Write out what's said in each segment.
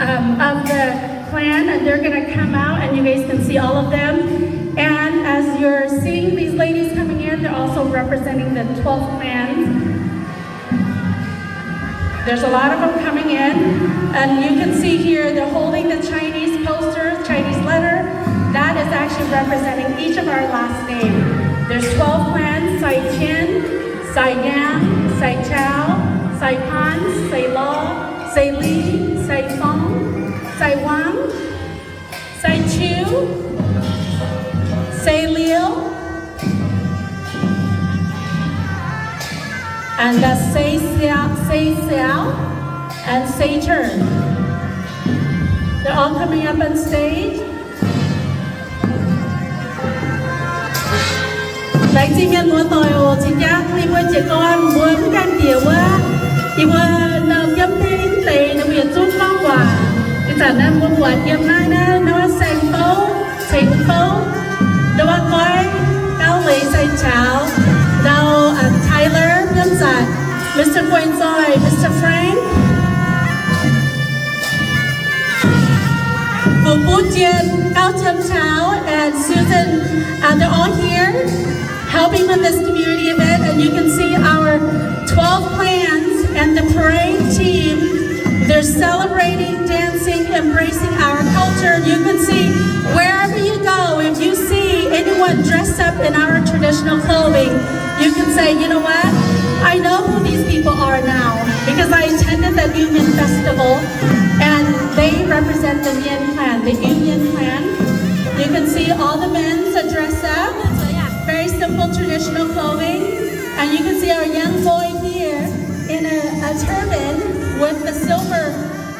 um, of the clan, and they're going to come out, and you guys can see all of them. And as you're seeing these ladies coming in, they're also representing the twelve clans. There's a lot of them coming in, and you can see here they're holding the Chinese poster, Chinese letter. That is actually representing each of our last name. There's twelve clans: Sai Qian, Sai Yang, Sai Chao, Sai Pan, Sai Law, Sai Li, Sai Feng, Sai Wang, Sai Chiu, Sai Liu, and that's Sai Xiao, Sai Xiao, and Sai Chen. They're all coming up on stage. Laengz zingh mienh muoz-doic oc, cing jang yie mbuo jiez gorn mbuo mv gaengh bieqc wuov, yie mbuo nor yiem deix ninh mbuo yietc zungv gorngv waac. Ih zanc naaiv mbuo buatc yiem naaiv naaiv, naaiv wuov Saeng Fouv, Ceng Fouv, ndau wuov Goiv, Gauv Leiz, Sai Caux, ndau, uh, Tyler, Biemv Zatc, Mister Guei Zoih, Mister Frank, Fu Bu Jien, Gauv Jiem Chaux, and Susan, uh, they're all here helping with this community event. And you can see our twelve clans and the parade team. They're celebrating, dancing, embracing our culture. You can see wherever you go, if you see anyone dressed up in our traditional clothing, you can say, "You know what? I know who these people are now because I attended that Iu Mien festival." And they represent the Mien clan, the Iu Mien clan. You can see all the men are dressed up, very simple traditional clothing. And you can see our young boy here in a, a turban with the silver,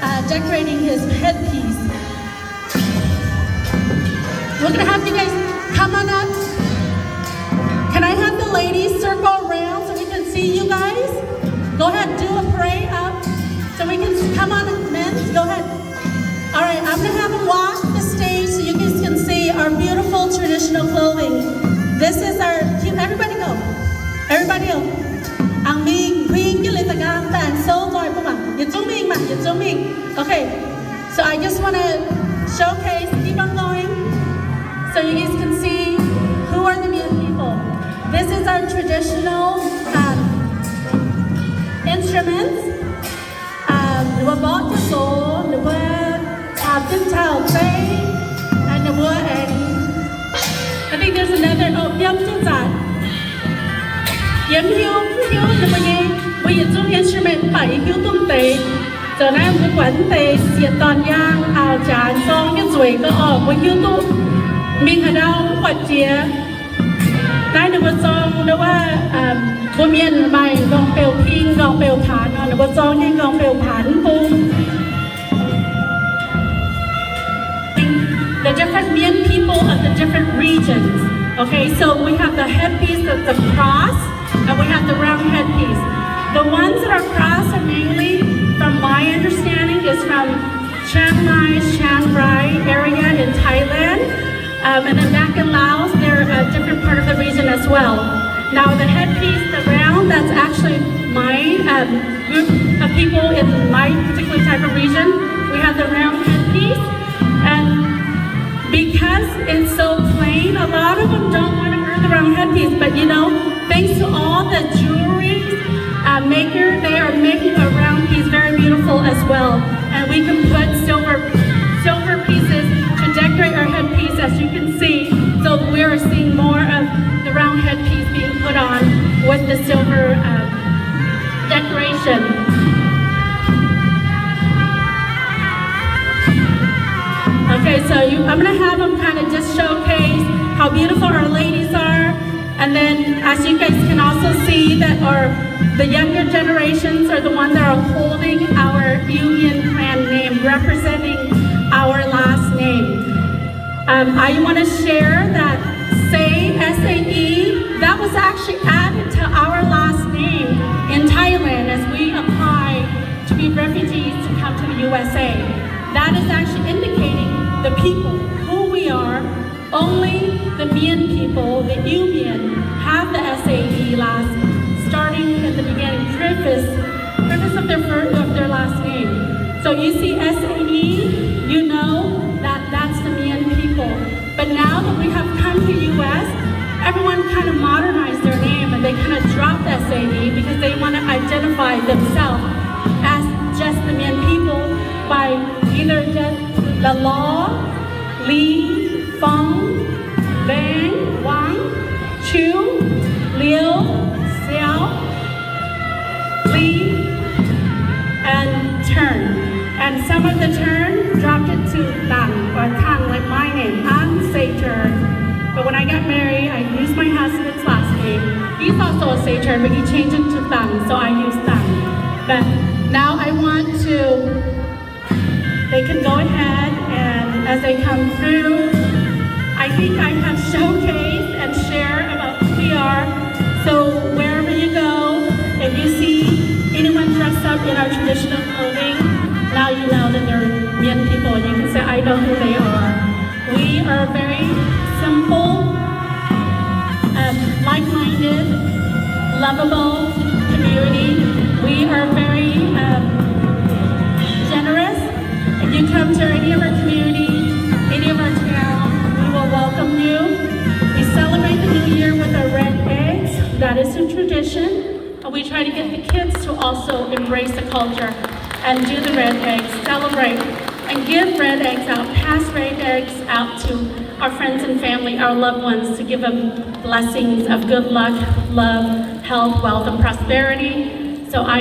uh, decorating his headpiece. We're gonna have you guys come on up. Can I have the ladies circle around so we can see you guys? Go ahead, do a parade up so we can s-, come on, men, go ahead. All right, I'm gonna have them walk the stage so you guys can see our beautiful traditional clothing. This is our, everybody go. Everybody go. A'mingh huing jienv liuz da'nqaang, da'aengx sou nzoih mbuo mangc. Yietc zungv mingh maah, yietc zungv mingh. Okay. So I just wanna showcase, keep on going, so you guys can see who are the Mien people. This is our traditional, um, instruments. Um, ninh mbuo mborqv jienv sox, ninh mbuo caapv jienv taux zeiv, ninh mbuo aengx, I think there's another, oh, yiem jienv zaatc. Yie mv hiuv, mv hiuv ninh mbuo nyei, mbuo yietc zungv instrument mv baac yie hiuv duqv deix. Zoux naaiv mbuo buatc mv deix sieqv dorn yaang auv-janx zorng jienv zueiz gau orqc, mbuo hiuv duqv mingh haaix ndau mv buatc jiex. Naaiv ninh mbuo zorng ndau wuov, mbuo mienh maaih nqorngv beuv ping, nqorngv beuv paanx nor, ninh mbuo zorng nyei nqorngv beuv paanx mv bung. The different Mien people of the different regions. Okay, so we have the headpiece that's a cross, and we have the round headpiece. The ones that are cross are mainly, from my understanding, is from Chiang Mai, Chiang Rai area in Thailand. Um, and then back in Laos, they're a different part of the region as well. Now, the headpiece, the round, that's actually my, um, group of people in my particular type of region. We have the round headpiece, and because it's so plain, a lot of them don't want to wear the round headpiece, but, you know, thanks to all the jewelry, uh, maker, they are making a round piece very beautiful as well. And we can put silver, silver pieces to decorate our headpiece, as you can see. So we are seeing more of the round headpiece being put on with the silver, um, decoration. Okay, so you, I'm gonna have them kind of just showcase how beautiful our ladies are. And then, as you guys can also see, that are the younger generations are the ones that are holding our Iu Mien clan name, representing our last name. Um, I want to share that Sae, S A E, that was actually added to our last name in Thailand as we apply to be refugees to come to the U S A. That is actually indicating the people, who we are. Only the Mien people, the Iu Mien, have the S A E last, starting in the beginning, preface, preface of their fir-, of their last name. So you see S A E, Because they want to identify themselves as just the Mien people by either just the Law, Li, Fang, Vang, Wang, Chu, Liu, Xiao, Li, and Turn. And some of the Turn dropped it to Tang or Tang, like my name. I'm Say Turn. But when I got married, I used my husband's last name. He's also a Say Turn, but he changed it to Tang, so I use Tang. But now I want to, they can go ahead and as they come through, I think I have showcased and share about who we are. So wherever you go, if you see anyone dressed up in our traditional clothing, now you know that they're Mien people. You can say, "I know who they are." We are a very simple, um, like-minded, lovable community. We are very, um, generous. If you come to any of our community, any of our town, we will welcome you. We celebrate the new year with our red eggs. That is a tradition. And we try to get the kids to also embrace the culture and do the red eggs, celebrate, and give red eggs out, pass red eggs out to our friends and family, our loved ones, to give them blessings of good luck, love, health, wealth, and prosperity. So I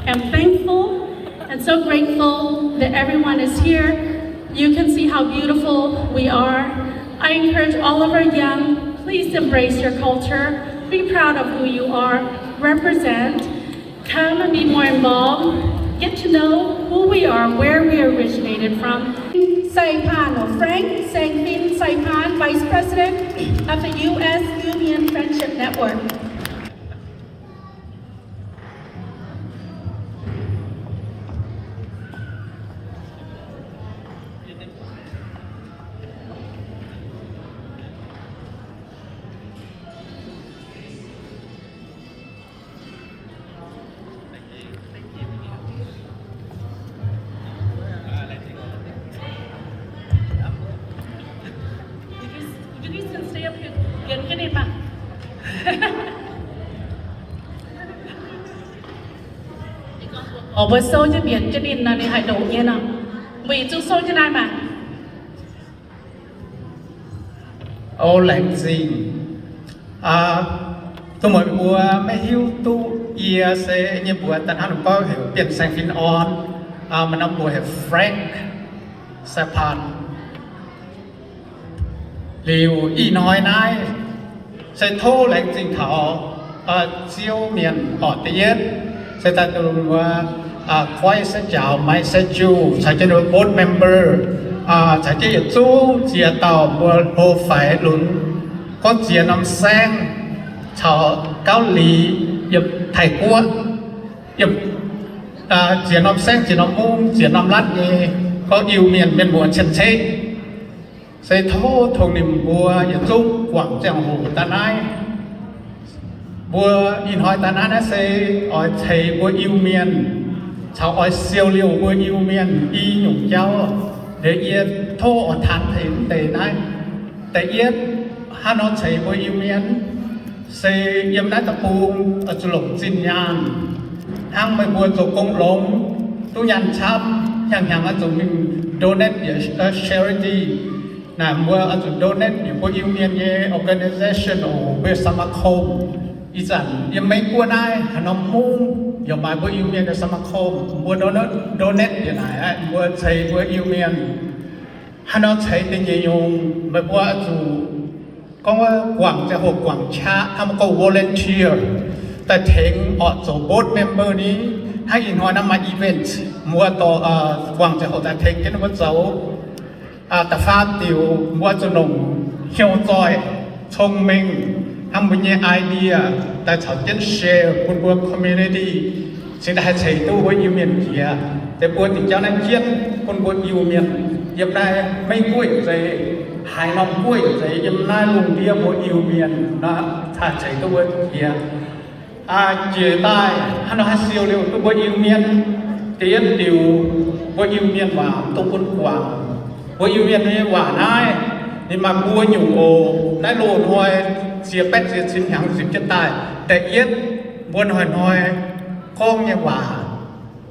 am thankful and so grateful that everyone is here. You can see how beautiful we are. I encourage all of our young, please embrace your culture. Be proud of who you are. Represent. Come and be more involved. Get to know who we are, where we originated from. Sai Pan, or Frank Sang Fin Sai Pan, Vice President of the U S Iu Mien Friendship Network. Oc, mbuo sou jienv mbienc jienv ninh nor, ninh haih ndoqc nyei nor. Mbuo yietc zungv sou jienv naaiv maah. O, laengz zingh. Aa, duqv meih mbuo maiv hiuv duqv yie se nyei mbuox daaih hnangv ninh gorngv heuc Bienh Saeng Fin Orn. Aa, maaih norm mbuox heuc Frank Sai Pan. Liuz ih hnoi naaiv se tov laengz zingh taux Ziouv Mienh orqc da'yietv, se daaih duqv mbuo goiv se njaaux, maaih se juv, caux jienv mbuo board member, caux jienv yietc zungv ziex dauh mbuo hlo faix lunx, gorngv ziex norm saengv caux Gauv Liz yiem Taiv-Guoqv, yiem ziex norm saengv, ziex norm mungv, ziex norm latv nyei gorngv Iu-Mienh mienh muoz cien-ceqv. Se tov tongx ninh mbuo yietc zungv guangc ziangh hoc daaih naaiv. Mbuo ih hnoi daaih naaiv naaiv se oix ceix mbuo Iu-Mienh caux oix siou liouh mbuo Iu-Mienh i nyungc jauv. Liuz yie tov oix taanx taux mv deix naaiv. Da'yietv, hnangv nor ceix mbuo Iu-Mienh se yiem naaiv deic-bung oix zuqc longc zinh nyaanh. Hnangv meih mbuo zoux gong longx duqv nyaanh camv, hnyangx-hnyangx oix zuqc mingh donate bieqc charity. Naaic mbuo oix zuqc donate bieqc mbuo Iu-Mienh nyei organization oc, mbuo สมาคม. Ih zanc yiem Meiv-Guoqv naaiv haaix norm mungv yaac maaih mbuo Iu-Mienh nyei สมาคม, mbuo donate bieqc naaic aqv, mbuo ceix mbuo Iu-Mienh. Haaix nor ceix deix nyei nyungc, meih mbuo oix zuqc gorngv wuov guangc ziangh hoc guangc qaqv, hnangv mbuo gorngv volunteer daaih tengx orqc zoux board member ni. Hnangv ih hnoi naaiv maaih event, mbuo dorh guangc ziangh hoc daaih tengx jienv mbuo zoux. Da'faam diuc, mbuo zuqc longc hnyouv zoih, cong-mengh, hnangv mbuo nyei idea daaih caux jienv share bun mbuo community, cingx daaih haih ceix duqv mbuo Iu-Mienh jiex. Deix buo diuc jauv naaiv jienv bun mbuo Iu-Mienh yiem naaiv Meiv-Guoqv yaac zeiz, haaix norm guoqv yaac zeiz, yiem naaiv lungh ndiev mbuo Iu-Mienh nor haih ceix duqv mbuo jiex. Jiex daaih hnangv nor haih siou liouh duqv mbuo Iu-Mienh. Da'yietv diuc, mbuo Iu-Mienh waac mv dungx bun guangc. Mbuo Iu-Mienh nyei waac naaiv, ninh maaih mbuo nyungc oc. Naaiv loz-hnoi ziex baeqv ziex cin hnyangx nzipc jienv daaih. Da'yietv, Mbuo hnoi-hnoi gorngv nyei waac,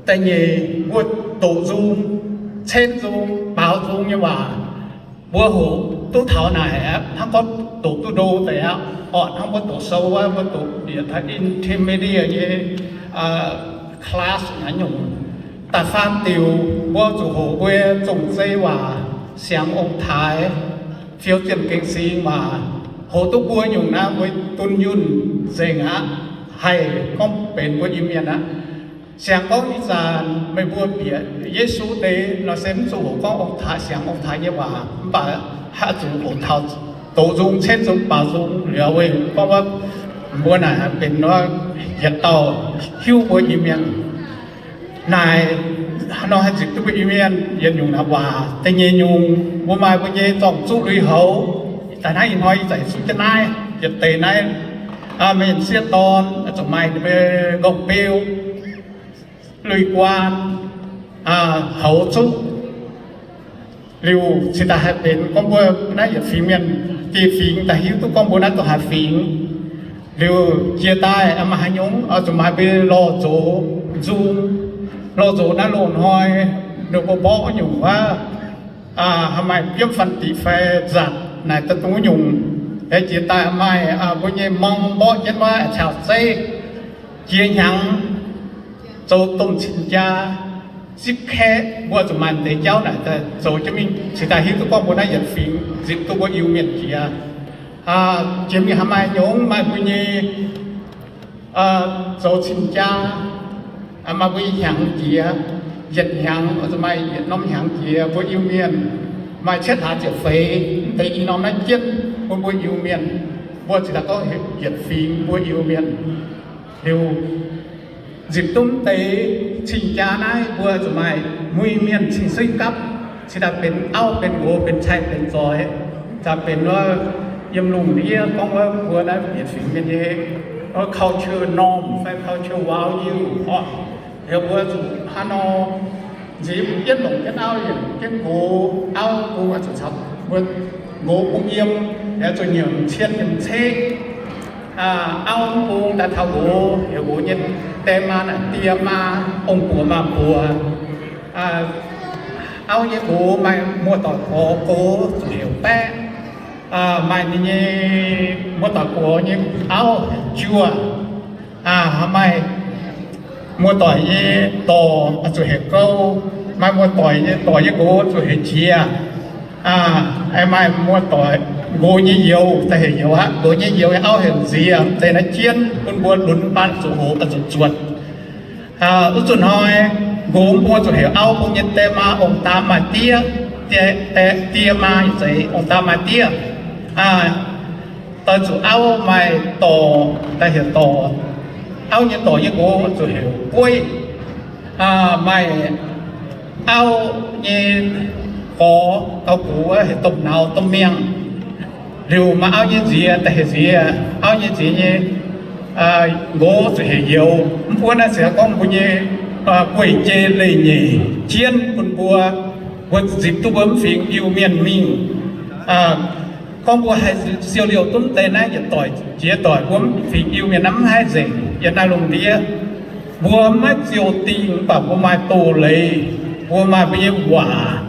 da'nyeic mbuo doqc nzung, cenv nzung, baaux nzung nyei waac, mbuo hoqc duqv taux naaic aqv. Hnangv gorngv doqc duqv ndo deix aqv. Orqc hnangv mbuo doqc sou wuov, mbuo doqc bieqc taux intermediate nyei class naaiv nyungc. Da'faam diuc mbuo zuqc hoqc mbuo nyei zong-zei waac, siangx ong-taaix, fiou ziemh gengh singx waac. Hoqc duqv mbuo nyungc naaiv mbuo dunh yunh nzengc aqv, haih gorngv benx mbuo Iu-Mienh aqv. Siangx gorngv ih zanc meih mbuo bieqc Yesu deix nor se mv zuqc hoqc gorngv ong-taaix, siangx ong-taaix nyei waac, mv baac haih zuqc hoqc taux doqc nzung, cenv nzung, baaux nzung liuz, weic gorngv wuov mbuo naaic benx wuov yietc dauh hiuv mbuo Iu-Mienh. Naaic nor haih nzipc duqv mbuo Iu-Mienh yietc nyungc naaic waac. Da'nyeic nyungc, mbuo maaih mbuo nyei zorng-zuqv lui-houx. Daaih hnangv ih hnoi ih zanc zuqv jienv naaiv yietc deix naaiv, mienh sieqv dorn zuqc maaih ninh mbuo ngongh beu, lui-guaan, houx zuqv. Liuz cingx daaih haih benx gorngv mbuo naaiv yietc fingx mienh, dieh fingx daaih hiuv duqv gorngv mbuo naaiv dongh haaix fingx. Liuz jiex daaih maaih haaix nyungc oix zuqc maaih mbuo lorh nzox nzung, lorh nzox naaiv loz-hnoi ninh mbuo mborqv wuov nyungc wuov, maaih yiem fanh diqc fai nzatc naaic daaih dongh wuov nyungc. Jiex daaih maaih mbuo nyei morng mborqv jienv wuov caux zeiv, jiex hnyangx zoux domh cing-jaa, zipv kaeqv, mbuo zuqc maaih deix jauv naaic daaih zoux jienv mingh cingx daaih hiuv duqv gorngv mbuo naaiv yietc fingx nzipc duqv mbuo Iu-Mienh jiex. Jiex mingh haih maaih nyungc maaih mbuo nyei zoux cing-jaa, maaih mbuo nyei hnyangx jiex, yietc hnyangx oix zuqc maaih yietc norm hnyangx jiex mbuo Iu-Mienh. Maaih cietv hlaax ziepc feix deix i norm naaiv jienv bun mbuo Iu-Mienh. Mbuo cingx daaih gorngv yietc fingx mbuo Iu-Mienh. Liuz nzipc duqv deix cing-jaa naaiv mbuo zuqc maaih muic mienh cing-suiv gapv, cingx daaih benx auv benx nqox benx cai benx zoih, cingx daaih benx wuov yiem lungh ndiev gorngv wuov mbuo naaiv yietc fingx mienh nyei culture norm fai culture value orqc. Liuz mbuo zuqc hnangv nor nzipc jienv longc jienv auv, yienc jienv nqox, auv bung zuqc caux mbuo nqox bung yiem, zuqc nyiemc cien nyiemc ceqv. Auv bung daaih taux nqox, heuc nqox nyei die maa naaic die maa, ong-buoc maa-buoc. Auv nyei nqox maaih muoz-doic gorx, gox zuqc heuc baeqv. Maaih ninh nyei muoz-doic gorx nyei auv heuc juoh. Maaih muoz-doic nyei dorc zuqc heuc gouv. Maaih muoz-doic nyei dorc nyei nqox zuqc heuc jiex. Maaih muoz-doic nqox nyei youz daaih heuc youz aqv. Nqox nyei youz nyei auv heuc nziex. Deix naaiv jienv bun mbuo lunx baan zuqc hoqc zuqc zuotc. Wuov zuqc hnoi nqox bung zuqc heuc auv bung nyei die maa ong-daa maa-diev. Die maa zeiz ong-daa maa-diev. Doix zuqc auv maaih dorc daaih heuc dorc. Auv nyei dorc nyei nqox zuqc heuc bueiv. Maaih auv nyei gorx gauh gox heuc domh nauz domh miangh. Liuz maaih auv nyei nziex daaih heuc nziex. Auv nyei nziex nyei nqox zuqc heuc youz. Mv buonv naaiv se gorngv mbuo nyei guei-jei leiz-nyeic jienv bun mbuo, mbuo nzipc duqv mbuo mv fingx Iu-Mienh mingh. Gorngv mbuo haih siou liouh duqv deix naaiv yietc doic jiex doic mbuo mv fingx Iu-Mienh naaiv mv haih nzengc yiem naaiv lungh ndiev. Mbuo maiv ziouc dingh mv baac mbuo maaih doz-leiz, mbuo maaih mbuo nyei waac,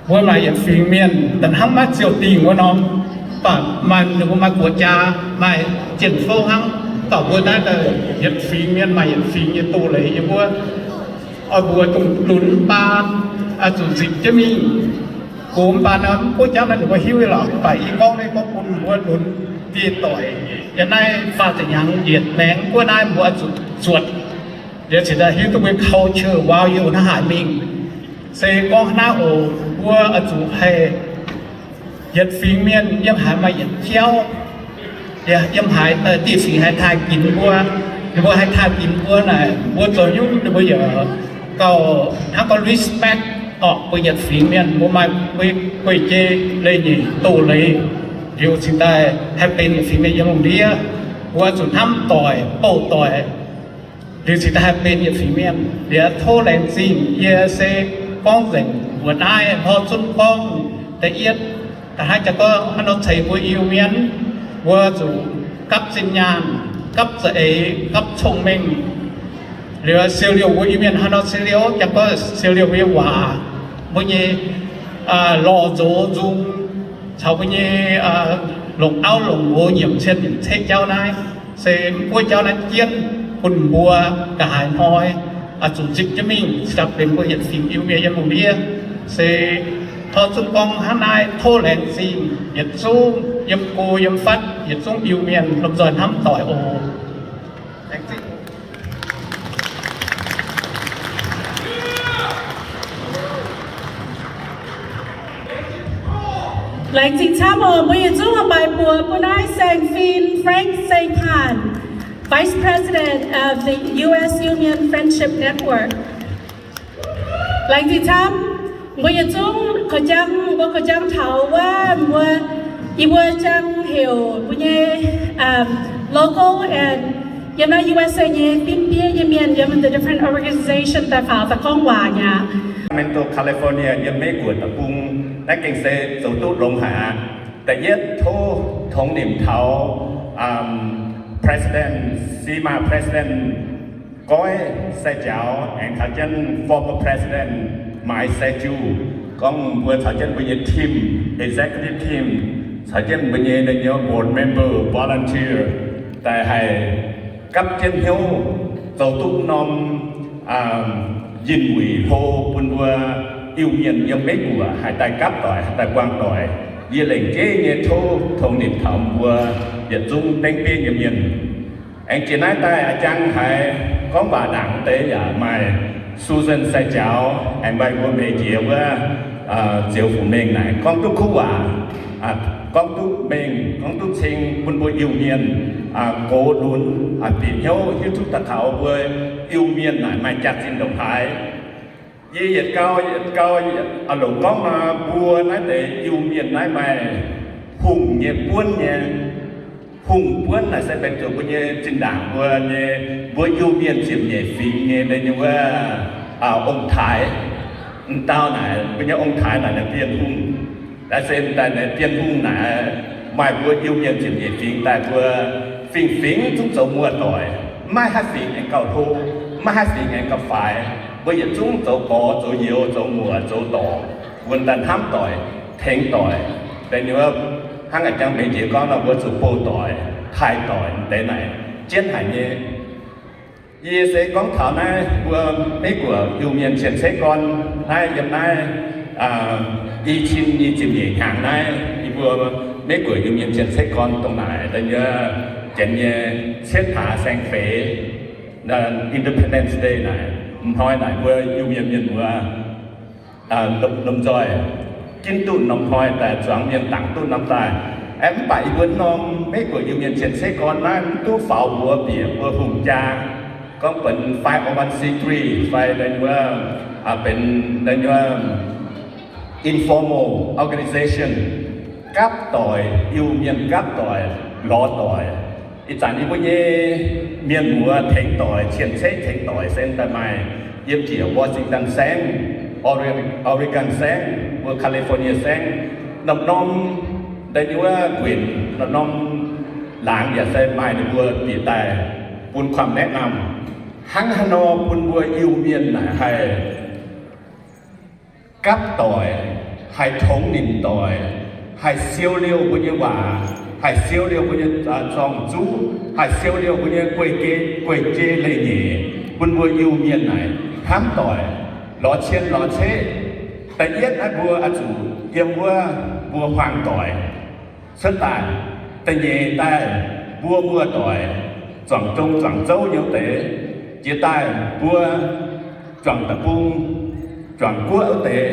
mbuo maaih yietc fingx mienh da'hnangv maiv ziouc dingh wuov norm. Mv baac maaih ninh mbuo maaih guoqv-jaa, maaih jien-fouv hnangv. Mv baac mbuo naaiv yietc fingx mienh maaih yietc fingx nyei doz-leiz yiem wuov. Oix mbuox dongh lunx baan zuqc nzipc jienv mingh. Gox baan nor, mv buov jauv naaiv ninh mbuo hiuv nyei lorqc. Mv baac yie gorngv naaiv gorngv bun mbuo lunx dieh doic yiem naaiv faah ziepc hnyangx yietc maengx mv buov naaiv mbuo oix zuqc zuotc, liuz cingx daaih hiuv duqv mbuo culture value hnangv haaix mingh. Se gorngv hnangv naaiv oc, mbuo oix zuqc haih yietc fingx mienh yiem haaix maaih yietc jauv, yiem haaix dieh fingx haih taaih ginx mbuo, ninh mbuo haih taaih ginx mbuo naaic, mbuo zoux nyungc ninh mbuo yaac gauh hnangv gorngv respect orqc. Mbuo yietc fingx mienh mbuo maaih mbuo guei-jei leiz-nyeic doz-leiz. Liuz cingx daaih haih benx yietc fingx mienh yiem lungh ndiev. Mbuo zuqc hnamv doic, bouh doic, liuz cingx daaih haih benx yietc fingx mienh. Liuz tov laengz zingh yie se gorngv nzengc mbuox naaiv hnoi zunv gorngv da'yietv, da'hnangv jaax gorngv hnangv nor ceix mbuo Iu-Mienh, mbuo zuqc gapv zinh nyaanh, gapv za'eix, gapv cong-mengh. Liuz siou liouh mbuo Iu-Mienh haaix nor siou liouh, jangx gorngv siou liouh mbuo nyei waac, mbuo nyei lorh nzox nzung, caux mbuo nyei longc auv longc nqox nyiemc cien nyiemc ceqv jauv naaiv, se mv buov jauv naaiv jienv bun mbuo nqa'haaix hnoi zuqc nzipc jienv mingh, dapv benx mbuo yietc fingx Iu-Mienh yiem lungh ndiev. Se tov zungv gorngv hnangv naaiv, tov laengz zingh yietc zungv yiem go yiem fatv, yietc zungv Iu-Mienh lomh nzoih hnamv doic oc. Laengz zingh. Laengz zingh camv oc. Mbuo yietc zungv oix mbaix buoz bun naaiv Saeng Fin, Frank Saeng Paanh, Vice President of the U S Iu-Mien Friendship Network. Laengz zingh camv. Mbuo yietc zungv korv-jangv, mbuo korv-jangv taux wuov, mbuo, yie mbuo jangx heuc mbuo nyei local and yiem naaiv U S A nyei fim-fiev nyei mienh yiem the different organization daaih faaux daaih gorngv waac mi'aqv. Sacramento, California, yiem Meiv-Guoqv deic-bung, naaiv gengh se zoux duqv longx haic aqv. Da'yietv tov tongx nimc taux President, SEMA President Goiv Sai Jaux aengx taux jienv former president Maaiz Sai Jiu, gorngv mbuo caux jienv mbuo nyei team, executive team, caux jienv mbuo nyei, nyei board member, volunteer, daaih haih gapv jienv hnyouv zoux duqv norm yinh wuic hlo bun mbuo Iu-Mienh yiem Meiv-Guoqv haih daaih gapv doic, haih daaih buangh doic. Yie lengc jeiv nyei tov tongx nimc taux mbuo yietc zungv dengv bieiv nyei mienh. Aengx jiex naaiv daaih a'jang haiz gorngv waac ndaangc deix yaac maaih Susan Sai Jaux aengx maaih mbuo Meix Njiec wuov Ziouv Fu Mengh naaic gorngv duqv kuv waac, gorngv duqv mengh, gorngv duqv ceng bun mbuo Iu-Mienh gox lunx bieqc hnyouv hiuv duqv daaih taux mbuo Iu-Mienh naaic maaih jaax-zinh ndongc haaix. Yie yietc gau, yietc gau, a'loc gorngv nor, mbuo naaiv deix Iu-Mienh naaiv maaih hungh nyei buonv nyei. Hungh buonv naaic se benx zuqc mbuo nyei zinh ndaangc mbuo nyei, mbuo Iu-Mienh ziepc nyeic fingx nyei, nyei wuov ong-taaix. M'dauh naaic, mbuo nyei ong-taaix naaic, naaic Bienh Hungh. Naaiv se daaih naaic Bienh Hungh naaic, maaih mbuo Iu-Mienh ziepc nyeic fingx daaih mbuo fingx-fingx zungv zoux muoz-doic, maiv haih fingx aengx gauh hlo, maiv haih fingx aengx gauh faix. Mbuo yietc zungv zoux gorx, zoux youz, zoux muoc, zoux dorc, wuonx daaih hnamv doic, tengx doic. Deix nyei wuov, hnangv a'jang Meix Njiec gorngv nor, mbuo zuqc bouh doic, taaih doic deix naaic jienv haic nyei. Yie se gorngv taux naaiv mbuo Meiv-Guoqv Iu-Mienh cien-ceqv gorn naaiv, yiem naaiv i cin nyic ziepc nyeic hnyangx naaiv, yie mbuo Meiv-Guoqv Iu-Mienh cien-ceqv gorn dongh naaic da'nyeic janx nyei cietv hlaax saeng-feix, Independence Day naaic, m'hnoi naaic mbuo Iu-Mienh mienh muoz lomh nzoih ginv duqv norm hnoi daaih zuangx mienh dangc duqv norm daaih. Aeqv, mv baac yie mbuo norm Meiv-Guoqv Iu-Mienh cien-ceqv gorn naaiv mv duqv faaux mbuox bieqc mbuo hungh jaa, gorngv benx five oh one C three fai wuov benx informal organization, gapv doic, Iu-Mienh gapv doic, lorz doic. Ih zanc yie mbuo nyei mienh muoz tengx doic, cien-ceqv tengx doic se daaih maaih yiem njiec Washington saengv, Oregon saengv, mbuo California saengv, norm-norm da'nyeic wuov nquenc, norm-norm laangz yaac se maaih ninh mbuo bieqc daaih bun คำแนะนำ hnangv haaix nor bun mbuo Iu-Mienh naaic haih gapv doic, haih tongx nimc doic, haih siou liouh mbuo nyei waac, haih siou liouh mbuo nyei zorng-zuqv, haih siou liouh mbuo nyei guei-jei, guei-jei leiz-nyeic, bun mbuo Iu-Mienh naaic hnamv doic, lorz cien lorz ceqv. Da'yietv naaiv mbuo oix zuqc yiem wuov mbuo hmuangx doic cuotv daaih. Da'nyeic daaih mbuo muoz-doic, zuangx zong zuangx zouv nyei deix. Jiex daaih mbuo zuangx deic-bung, zuangx guoqv wuov deix.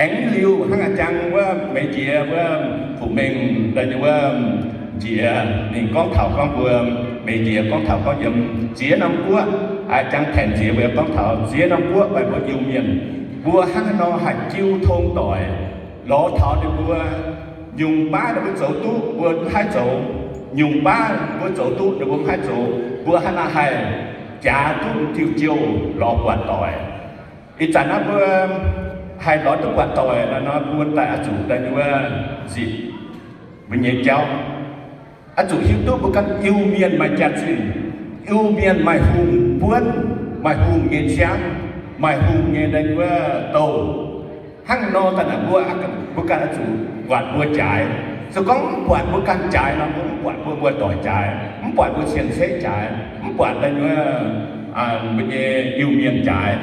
Aengx liuz hnangv a'jang wuov Meix Njiec wuov Fu Mengh wuov Njiec ninh gorngv taux gorngv mbuo, Meix Njiec gorngv taux gorngv yiem ziex norm guoqv, a'jang Paenx Njiec mbuo gorngv taux ziex norm guoqv maaih mbuo Iu-Mienh. Mbuo hnangv haaix nor haih jiu tong doic, lorz taux ninh mbuo nyungc baav ninh mbuo zoux duqv mbuo mv haih zoux, nyungc baav mbuo zoux duqv ninh mbuo mv haih zoux, mbuo hnangv haaix nor haih jaax duqv diuh jouh lorz buatc doic. Ih zanc naaiv mbuo haih lorz duqv buatc doic nor, mbuo daaih oix zuqc daaih nyei wuov nzipc mbuo nyei jauv. Oix zuqc hiuv duqv mbuo ganh Iu-Mienh maaih jaax-zinh, Iu-Mienh maaih hungh buonv, maaih hungh nyei ciangv, maaih hungh nyei wuov douh. Hnangv nor daaih naaic mbuo, mbuo ganh oix zuqc buatc mbuo jaaix. Se gorngv mv buatc mbuo ganh jaaix nor, mbuo mv buatc mbuo muoz-doic jaaix, mv buatc mbuo cien-ceqv jaaix, mv buatc wuov, mbuo nyei Iu-Mienh jaaix.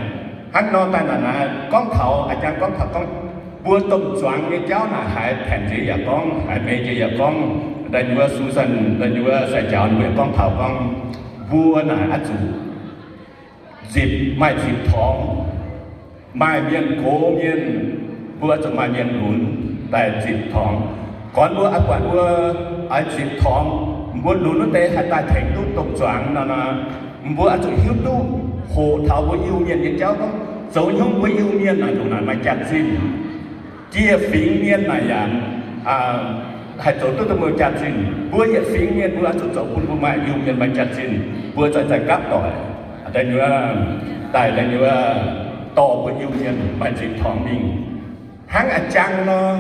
Hnangv nor daaih naaic, naaic gorngv taux, a'jang gorngv taux gorngv mbuo domh zuangx nyei jauv naaic, haiz Tengx nziex yaac gorngv, haiz Mei nziex yaac gorngv, wuov Susan, wuov Sai Jaux mbuo yaac gorngv taux gorngv mbuo naaic oix zuqc nzipc, maaih nzipc torngx, maaih mienh gox mienh, mbuo oix zuqc maaih mienh lunx daaih nzipc torngx. Gorngv mbuo oix buatc mbuo oix nzipc torngx, mbuo lunx wuov deix haih daaih tengx duqv domh zuangx nor, mbuo oix zuqc hiuv duqv hoqc taux mbuo Iu-Mienh nyei jauv gorngv zoux hnyouv mbuo Iu-Mienh naaic ndongc naaic maaih jaax-zinh. Jiex fingx mienh naaic yaac haih zoux duqv dongh mbuo jaax-zinh. Mbuo yietc fingx mienh mbuo oix zuqc zoux bun mbuo maaih Iu-Mienh maaih jaax-zinh, mbuo zaih zaih gapv doic, daaih nyuoz, daaih nyuoz dorh mbuo Iu-Mienh maaih nzipc torngx mingh. Hnangv a'jang nor,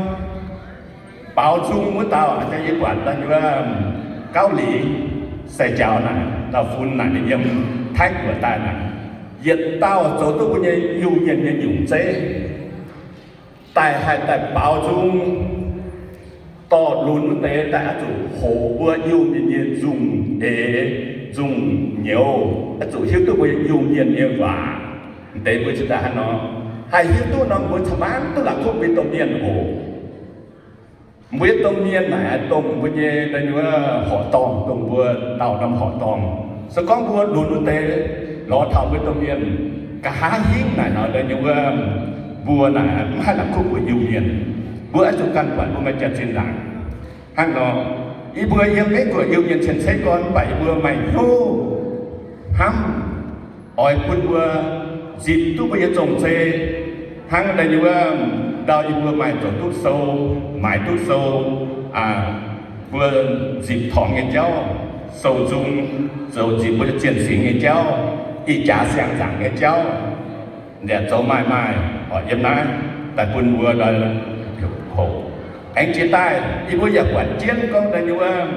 baaux nzung wuov dauh, yie buatc daaih nyuoz Gauv Liz, Sai Jaux naaic, dauh fun naaic ninh yiem Taiv Guoqv daaih naaic, yietc dauh zoux duqv mbuo nyei Iu-Mienh nyei nyungc zeiv. Daaih haih daaih baaux nzung, dorh lunx wuov deix daaih oix zuqc hoqc mbuo Iu-Mienh nyei nzungh eix nzungh nyouz, oix zuqc hiuv duqv mbuo Iu-Mienh nyei waac. Deix mbuo cingx daaih hnangv nor, haih hiuv duqv nor mbuo cingx maaih duqv la'kuqv mbuo domh mienh oc. Mbuo yietc domh mienh naaic dongh mbuo nyei wuov horqc dorngh, dongh mbuo dauh norm horqc dorngh. Se gorngv mbuo lunx wuov deix lorz taux mbuo domh mienh nqa'haav hingv naaic nor, wuov mbuo naaic mv haih la'kuqv mbuo Iu-Mienh. Mbuo oix zuqc ganh buatc mbuo maaih jaax-zinh ndaangc. Hnangv nor, yie mbuo yiem Meiv Guoqv Iu-Mienh cien-ceqv gorn mv baac yie mbuo maaih hnyouv hnamv oix bun mbuo nzipc duqv mbuo nyei zong-zei, hnangv wuov ndau yie mbuo maaih zoux duqv sou, maaiz duqv sou, mbuo nzipc torngx nyei jauv, sou nzung, zoux nzipc mbuo nyei zienh singx nyei jauv, ih jaax siang-nzaangc nyei jauv, yaac zoux maaih maaih oc yiem naaiv daaih bun mbuo hoqc. Aengx jiex daaih yie mbuo yaac buatc jienv gorngv wuov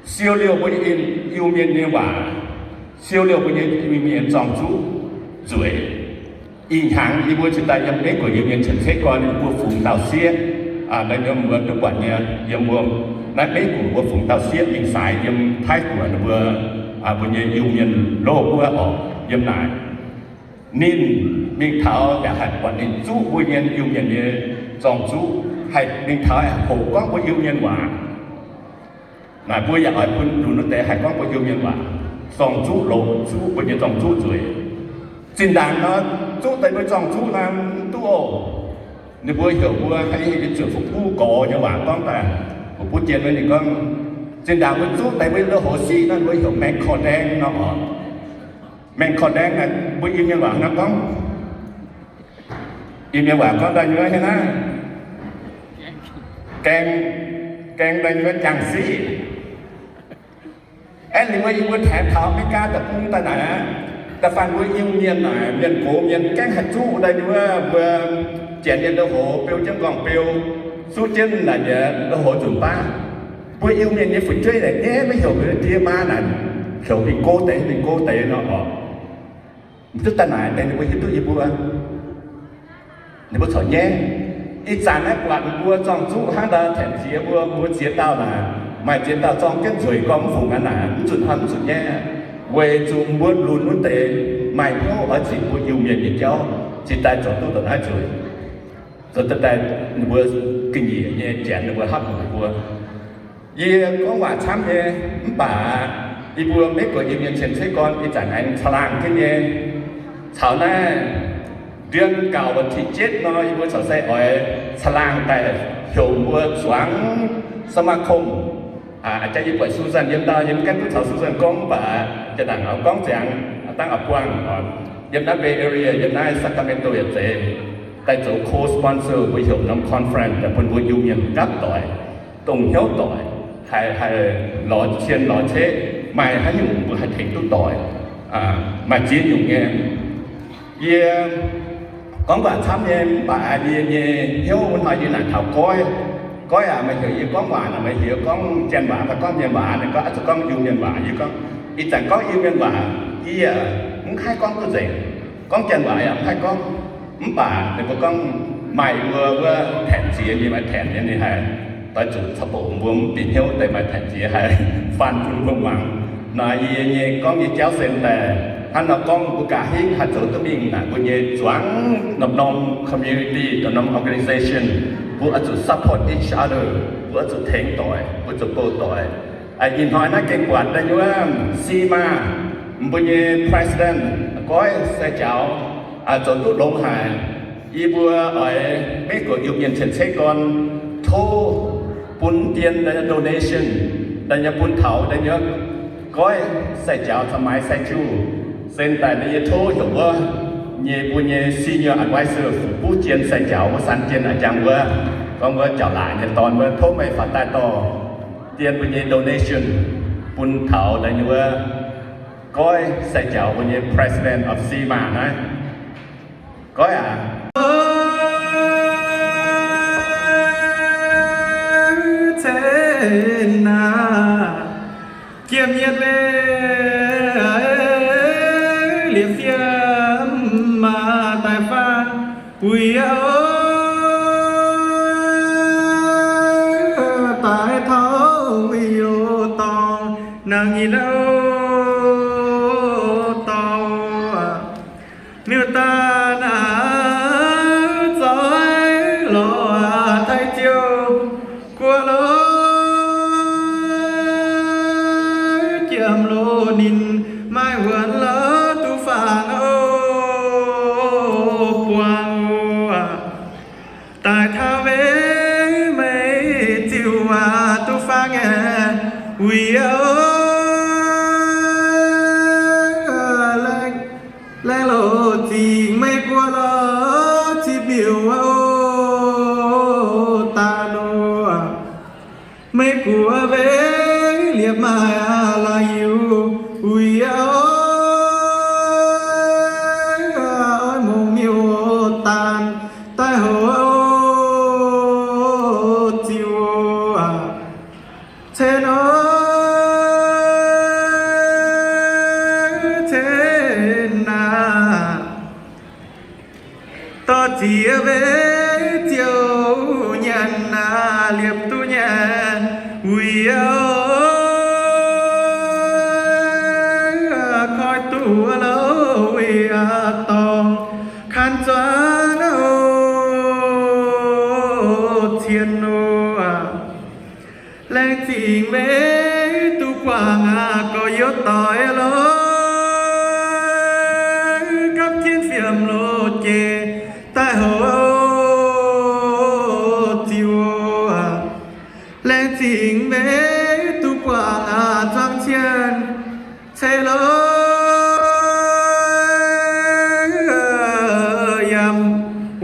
siou liouh mbuo nyei Iu-Mienh nyei waac, siou liouh mbuo nyei Iu-Mienh zorng-zuqv nzueic. Ih hnyangx yie mbuo cingx daaih yiem Meiv Guoqv Iu-Mienh cien-ceqv gorn mbuo fungx dauh sieqv, daaih yiem mbuo duqv buatc nyei, yiem mbuo naaiv Meiv Guoqv mbuo fungx dauh sieqv mingh saaix yiem Taiv Guoqv ninh mbuo, mbuo nyei Iu-Mienh loz wuov oc yiem naaic. Ninh mingh taux yaac haih buatc ninh zuqv mbuo nyei Iu-Mienh nyei zorng-zuqv, haih mingh taux haih hoqc gorngv mbuo Iu-Mienh waac. Naaic mbuo yaac oix bun lunx wuov deix haih gorngv mbuo Iu-Mienh waac, zorng-zuqv longc zuqv mbuo nyei zorng-zuqv nzueic. Zinh ndaangc nor, zuqv daaih mbuo zorng-zuqv naaiv mv duqv oc. Ninh mbuo heuc mbuo, haiz yie zuqc fu'buv gorx nyei waac gorngv daaih, fu'buv jien wuov ninh gorngv, zinh ndaangc mbuo zuqv daaih mbuo lo hoc siqv nor, mbuo heuc maeng korv-ndaeng nor oc. Maeng korv-ndaeng naaic mbuo Iu-Mienh waac hnangv gorngv, Iu-Mienh waac gorngv daaih nyuoz hnangv naaiv, gaeng, gaeng daaih nyuoz jangx siqv. Aeqv, ninh mbuo, yie mbuo tengx taux America deic-bung daaih naaic aqv, da'faanh mbuo Iu-Mienh naaic, mienh gox mienh gaengh haih zuqv daaih nyuoz mbuo janx nyei lo hoc beu jienv nqorngv beu, zuqv jienv naaic nyei lo hoc nzunc baav. Mbuo Iu-Mienh nyei fu'jueiv naaic nyaiv maiv heuc mbuo die maa naaic, heuc mingh go deix, mingh go deix nor oc. Mv duqv daaih naaic deix ninh mbuo hiuv duqv yie mbuo, ninh mbuo corc nyaiv. Ih zanc naaiv buatc mbuo zorng-zuqv hnangv ndau, tengx ziex mbuo, mbuo ziex dauh naaic, maaih ziex dauh zorng jienv nzueic gorngv mv fungx aqv naaic, mv zuqc hnamv, mv zuqc nyaiv aqv. Weic zuqc mbuo lunx wuov deix maaih hnyouv oix zipc mbuo Iu-Mienh nyei jauv, cingx daaih zoux duqv ndongc naaiv nzueic. Zoux daaih ninh mbuo ga'nyiec nyei janx ninh mbuo hapv haic mbuo. Yie gorngv waac camv nyei, mv baac yie mbuo Meiv Guoqv Iu-Mienh cien-ceqv gorn ih zanc aengx caangh laangh jienv nyei. Caux naaiv เดือนเก้าวันที่เจ็ด nor, yie mbuo caux se oix caangh laangh daaih heuc mbuo zuangx สมาคม. Aa, jaax yie buatc Susan yiem ndau, yie mv gaengh duqv caux Susan gorngv, mv baac jiex ndaangc oix gorngv ziangx dangv oix buangh oc. Yiem naaiv Bay Area, yiem naaiv Sacramento yaac zeiz, daaih zoux co-sponsor mbuo heuc norm conference daaih bun mbuo Iu-Mienh gapv doic, dongh hnyouv doic, haih, haih lorz cien lorz ceqv, maaih haaix nyungc mbuo haih tengx duqv doic, maaih ziex nyungc nyei. Yie gorngv waac camv nyei, mv baac yie nyei hnyouv wuov hnoi yie naaic taux goiv, Goiv aac, meih heuc yie gorngv waac nor, meih heuc gorngv janx waac fai gorngv mienh waac? Ninh gorngv, Oix zuqc gorngv Iu-Mienh waac. Yie gorngv, Ih zanc gorngv Iu-Mienh waac, yie mv haih gorngv duqv nzengc. Gorngv janx waac yaac mv haih gorngv. Mv baac ninh mbuo gorngv maaih mbuo wuov แผ่นเสียง nyei, maaih แผ่น nyei, ninh haih doix zuqc caux bouc mbuo mv bieqc hnyouv deix maaih แผ่นเสียง haih faan bun mbuo muangx. Naaiv yie nyei gorngv nyei jauv se daaih hnangv nor gorngv, mbuo gaax hingv haih zoux duqv mingh naaic, mbuo nyei zuangx norm-norm community, norm-norm organization, mbuo oix zuqc support each other, mbuo oix zuqc tengx doic, mbuo zuqc bouh doic. Ih hnoi naaiv gengh buatc daaih nyei wuov Sima, mbuo nyei president, goiv sai-jaux, zoux duqv longx haic. Yie mbuo oix maiv guoqv Iu-Mienh cien-ceqv gorn tov bun dien daaih nyei donation, daaih nyei bun taux daaih nyei goiv sai-jaux caux maaiz sai-juv. Se daaih naaiv yie tov heuc wuov nyei, mbuo nyei senior advisor, fu buv jien sai-jaux wuov, san jien a'jang wuov, gorngv wuov jauv laaix nyei dorn wuov, tov meih faaux daaih dorh dien mbuo nyei donation bun taux daaih nyei wuov goiv sai-jaux mbuo nyei president of Sima naaiv. Goiv aac. Cen naaic, jiem yietv mei, liepc fiem maah daaih faang wuic yaac daaih taux wuic youc dorngx nangc nyei louh dorngx. Niu daaih naaic zoih lorz taaix ziouc guoqv lorz jiem loz ninh maaih wuonx lorz duqv faang oc, buangh oc. Daaih taux weic meih ziouc waac duqv faang aeqv, wuic yaac laengz loz zingx meih guoqv lorz zipv mbiouh oc, daaih loh. Meih guoqv weic liepc maaih laaix yiuh, wuic yaac oix mungh miuc daanh daaih hoc ziouc aqv. Cen oc, cen aac. Dorh ziex weic ziouc nyanc aac, liepc duqv nyanc wuic yaac koi duqv louh wuic yaac dorngx kan zuangx oc, cien oc. Laengz zingh weic duqv guangc aac, gorx-youz doic lorz gapv jienv fiem loz jiex daaih hoc ziouc aqv. Laengz zingh weic duqv guangc aac, zuangx cien ceix loz yaac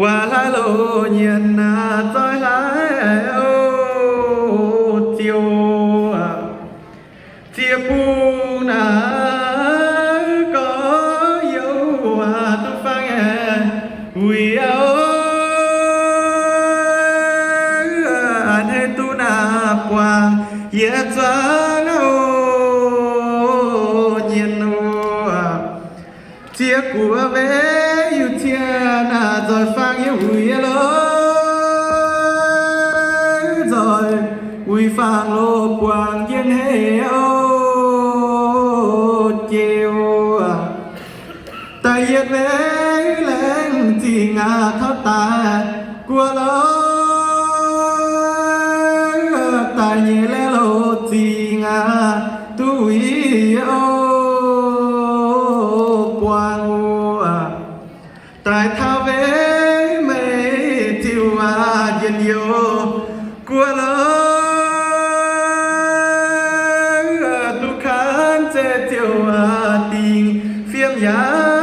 waac hlaaix loz nyienx aac, zoih hlaaix oc, ziouc aqv. Ziex bung naaic gorx-youz aac, duqv faang aeqv, wuic yaac a'hneiv duqv naaic buangh yie zuangx oc, nyienx oc. Ziex guoqv weic yiuc cien aac, zoih faang yie wuic yaac lorz nzoih wuic faang loz buangh yie a'hneiv oc, ziouc aqv. Da'yietv weic laengz zingh aac, taux daaih guoqv lorz da'nyeic laengz loz zingh aac, duqv wuic yie oc, buangh oc. Daaih taux weic meih ziouc aqv, njien-youh guoqv lorz duqv kan zeiv ziouc aqv, dingc fiem yaac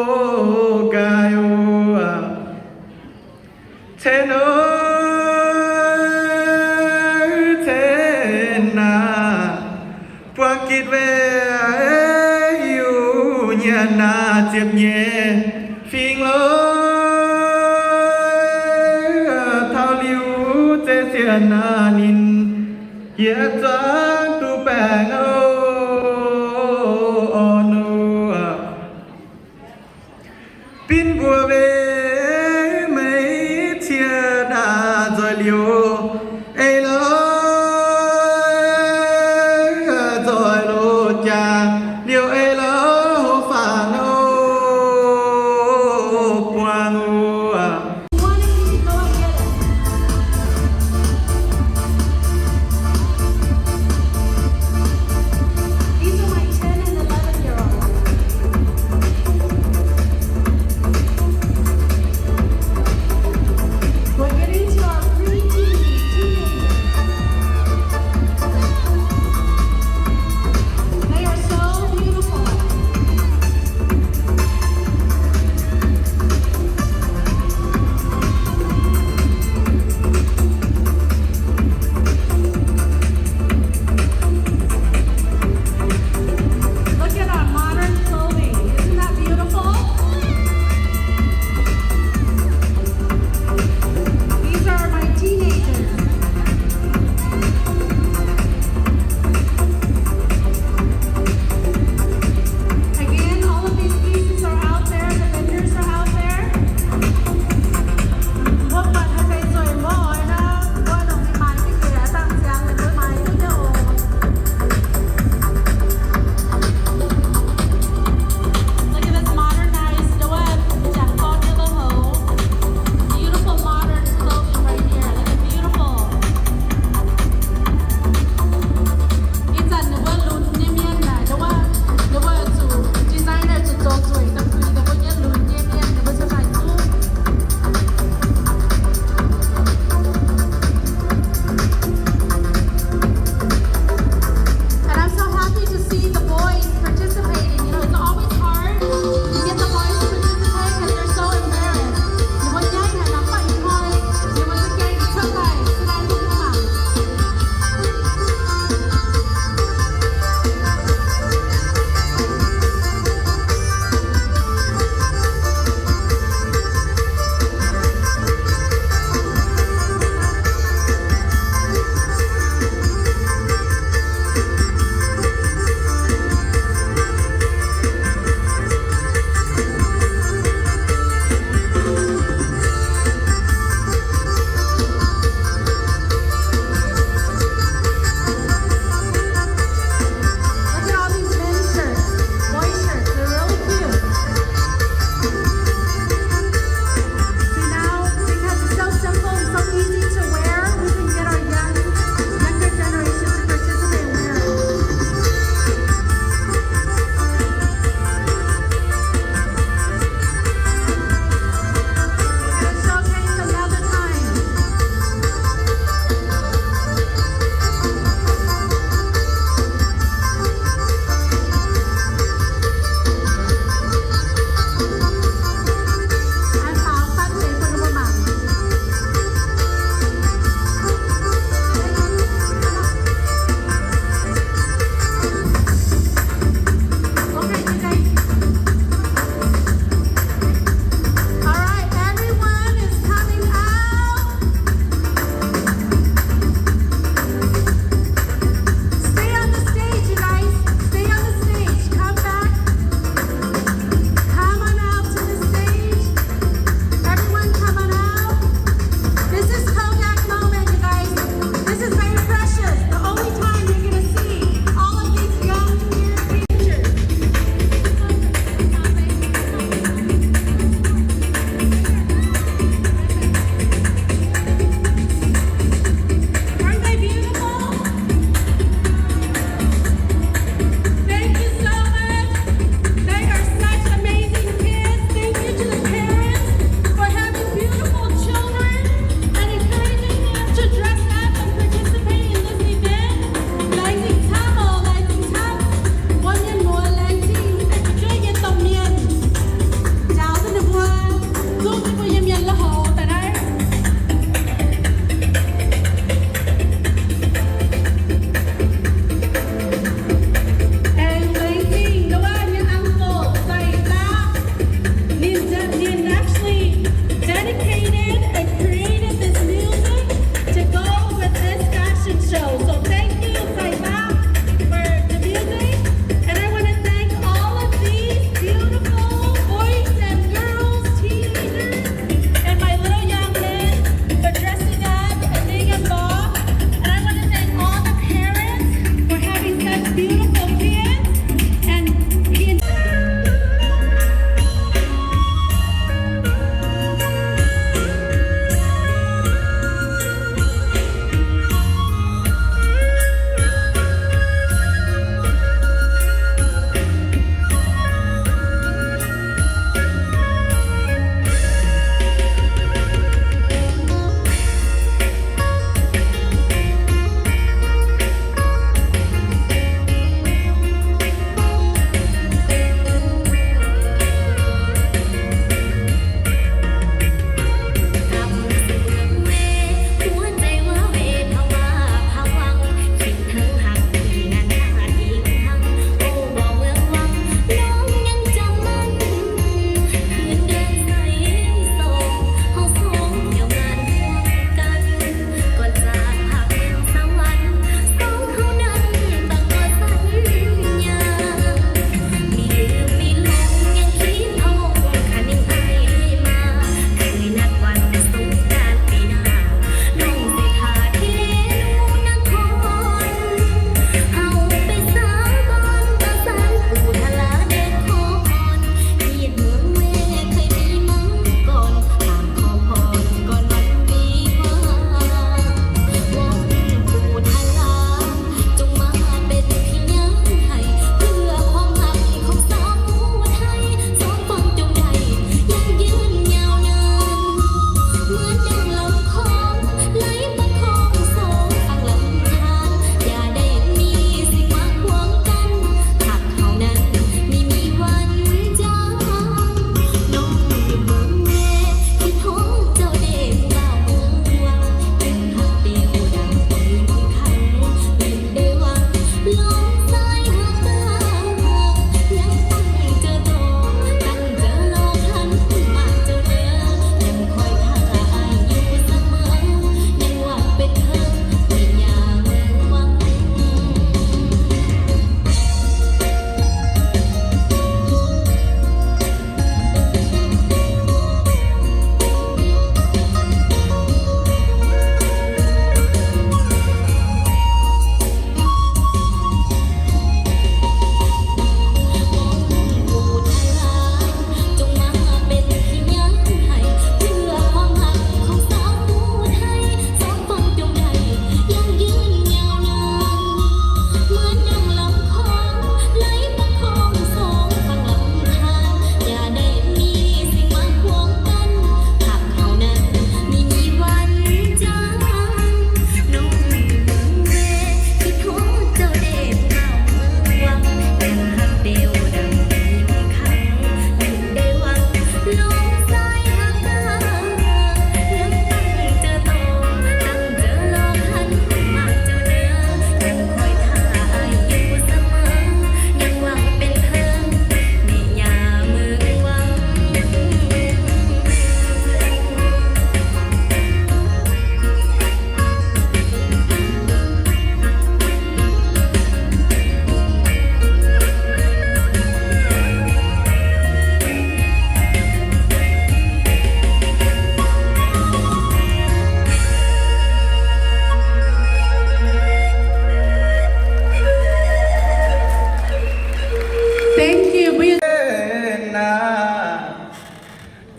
oc, gaaix oc. Cen oc, cen aac. Buangh gitv weic yiuc nyanc aac, ziepc nyeic fingx lorz taux liuz Naaiv ninh yie zuangx duqv baengh oc, orn oc. Binv mbuo weic meih cie ndaangc nzoih liouc ei lorz, nzoih loz jaax liouc ei lorz hopv faanv oc, buangh oc. These are my ten and eleven year olds. We're getting to our preteen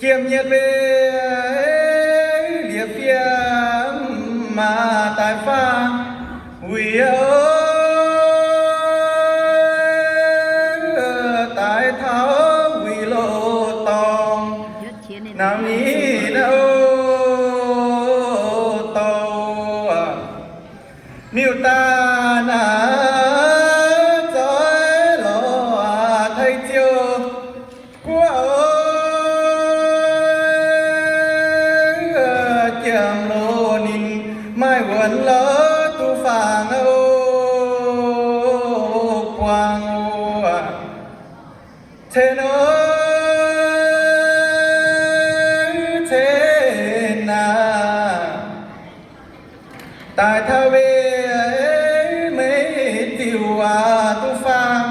Jiem nyei mbe, liepc fiem maah daaih faang, wuic o, daaih taux wuic loz-dorngh, naaiv ninh o, dorh miuc-daanh naaiv zoih lorz taaih ziouc guoqv o, jiem loz ninh maaih wuonx lorz duqv faang o, buangh o, cen o, cen aac. Daaih taux weic meih ziouc aac duqv faang,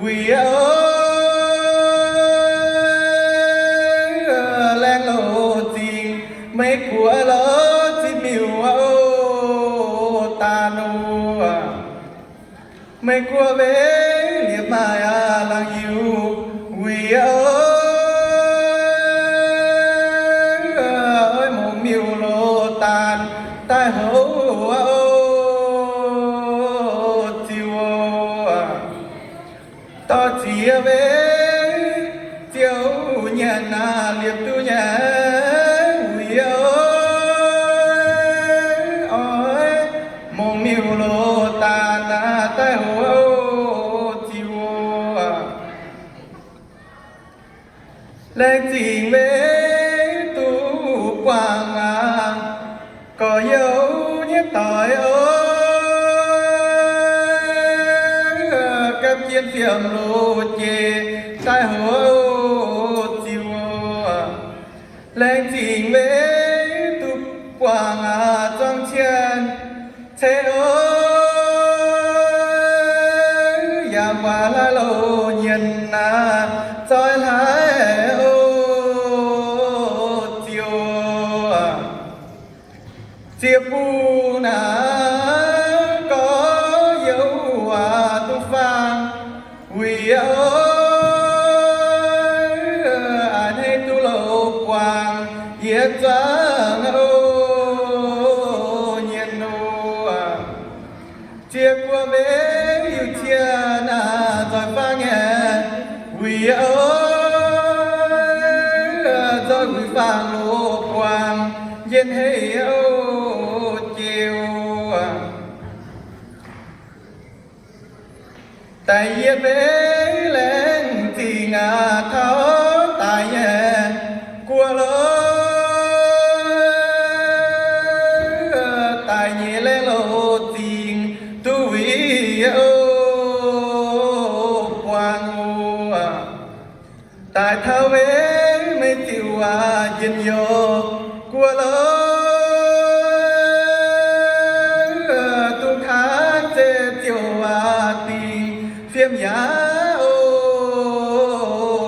wuic o, laengz loz-zingh meih guoqv lorz zinh miuc o, daan o, meih guoqv weic liepc maaih aac laangz yiuc, wuic o, oix mongh miuc-loz-daan daaih houv o, ziouc o, dorh ziex weic ziouc nyanc naaic liepc duqv nyei, wuic o, oix mongh miuc-loz-daan naaic daaih houv o, ziouc o, laengz zingh weic duqv buangh aac, gorx-youz nyei doic o, gapv jien fiem loz-jeic daaih houv o, ziouc o, laengz zingh weic duqv buangh aac, zuangx cien ceix o, yaac mv baac hlaaix loz nyienx naaic zoih hlaaix o, ziouc o, ziex bung naaic gorx-youz aac duqv faang, wuic o, a'hneiv duqv loz-buangh yietc zuangx o, nyienx o, ziex guoqv weic yiuc cien naaic nzoih faang nyei, wuic o, nzoih wuic faang loz-buangh njien-hei o, ziouc o, da'yietv weic laengz zingh aac taux daic nyei guoqv loh, daic nyei laengz loz-zingh duqv wuic o, buangh o, daaih taux weic meih ziouc aac njien-youh guoqv loh, duqv kangv zeiv ziouc aac dingc fiem yaac o,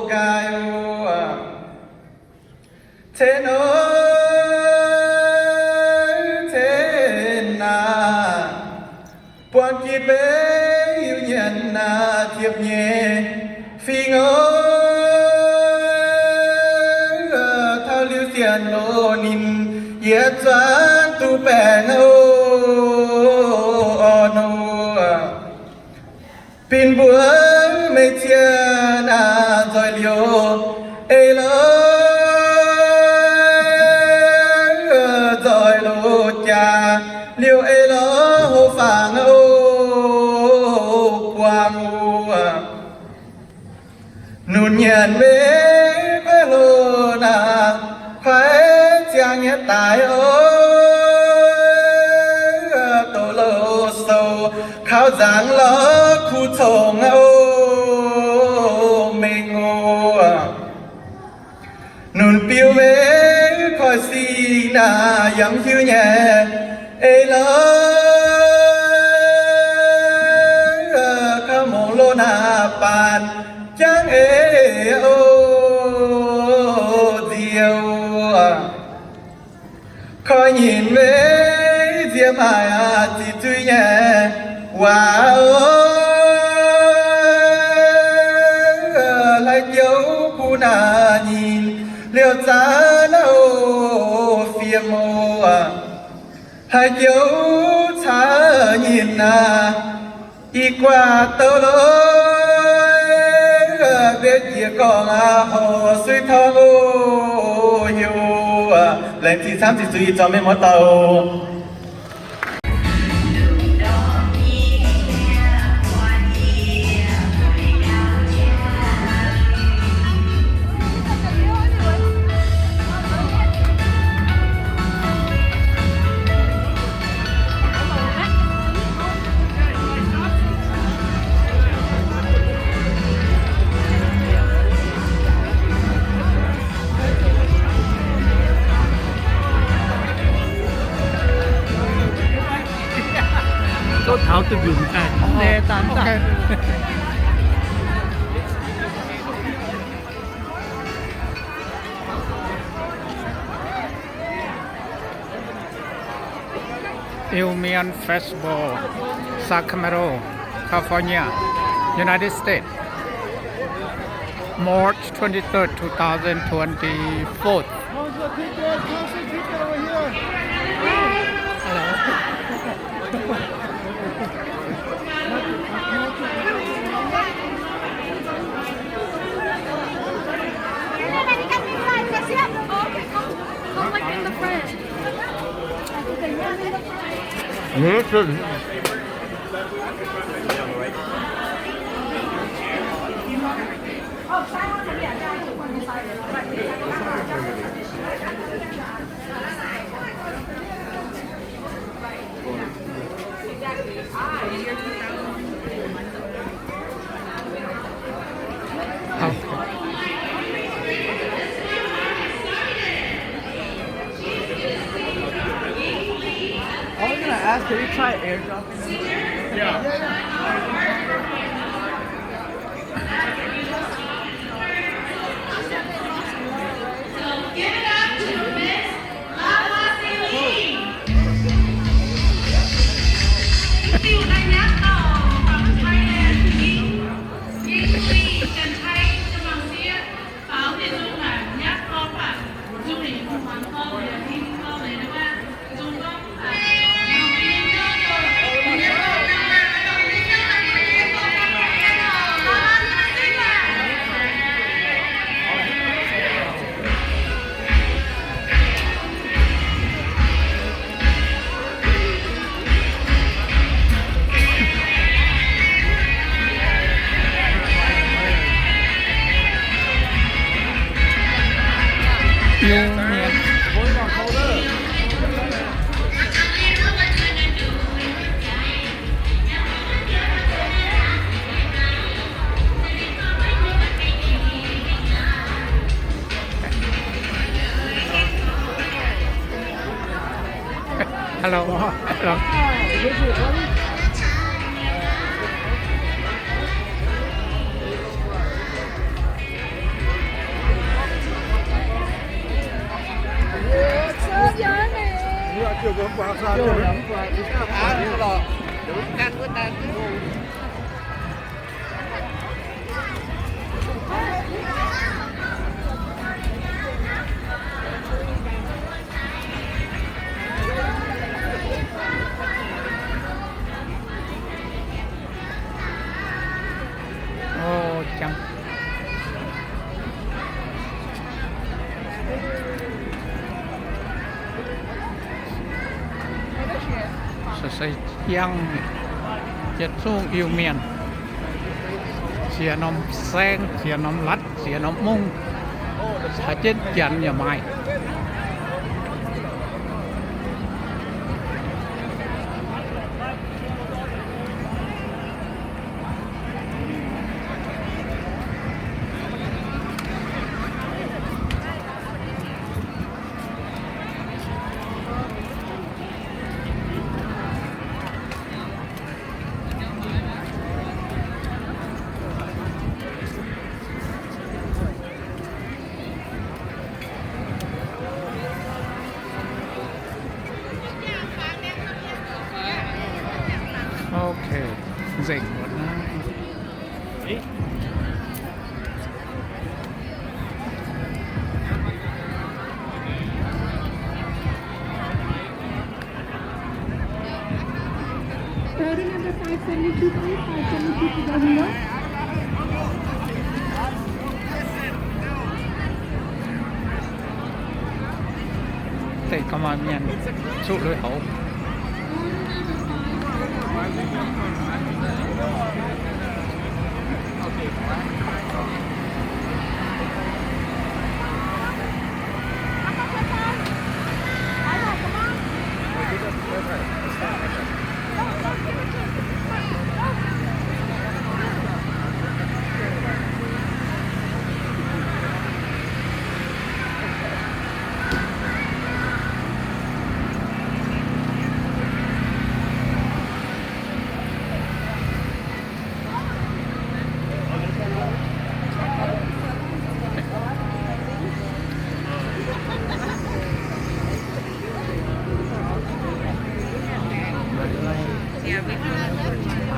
nqaai o, cen o, cen aac, buangh gitv weic yiuc nyanc naaic ziepc nyeic fingx o, taux liuz sienx loz ninh yietc zuangx duqv baengh o, orn o, Bin mbuo meih cien naaic nzoih liouh eix lorz, nzoih loz-jaax liouh eix lorz hopv faangx o, buangh o. Nunc nyanc maiv kuaaiv hlo naaic, kuaaiv ziangh nyei daaih o, doqc loz-sou kaux nzangc lorz kuv congx o, mengh o. Nunc biux maiv koiv sic naaic yaac mv hiuv nyei, eix lorz kaux mongh loz naaic baanh jangv eix o, nziex o. Koiv nyinc maiv nziex maaih aqc ziqc zuiz nyei waac o, hlaaix jouv kuv naaic nyinc Liouh zaax naaiv oc, fiem oc, haaix joux caux nyinh aac, ih guaax douh lorz mbienv jiex gorngv aqv, horc suiv torngv oc, heuc laengz zingh camv ziqc zuiz ih zorc mienh muoz-doic. Gouv taux duqv nzunc daaih. Iu Mien Festival, Sacramento, California, United States, March twenty-third, two thousand twenty-four. I was gonna ask, can we try airdropping? Yeah. So give it up to Miss Lava Singh. Diuh daaih nyatv dauh Thailand yinh, yinh li Janx-Taiv nyei mangc sieqv, faaux mienh zungh naaic nyatv gorngv baac zungh ninh mbuo muangx gorngv leiz, ninh gorngv leiz nor, zungh gorngv Hello. Hello. Ov, jangx. Se, se jangx yietc zungv Iu-Mienh, ziex norm saengv, ziex norm latv, ziex norm mungv, caux jienv Janx yaac maaih. Okay, nzengc mbuo naaiv. Number five seventy-two, please. Five seventy-two to go here. Deix gauh maaih mienh zuqv lui-houx.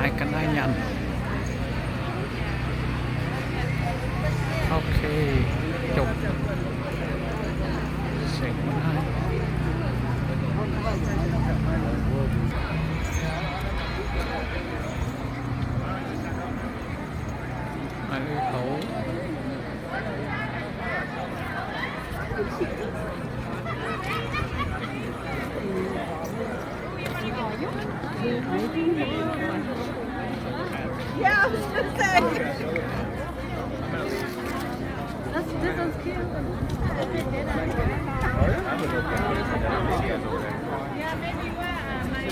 Haiz ga'naaiv nyanc. Ok, jopv. Sengx maiv haih. Maaih lui-houx. Yeah, I was gonna say. This, this one's cute. Yeah, maybe what, uh, my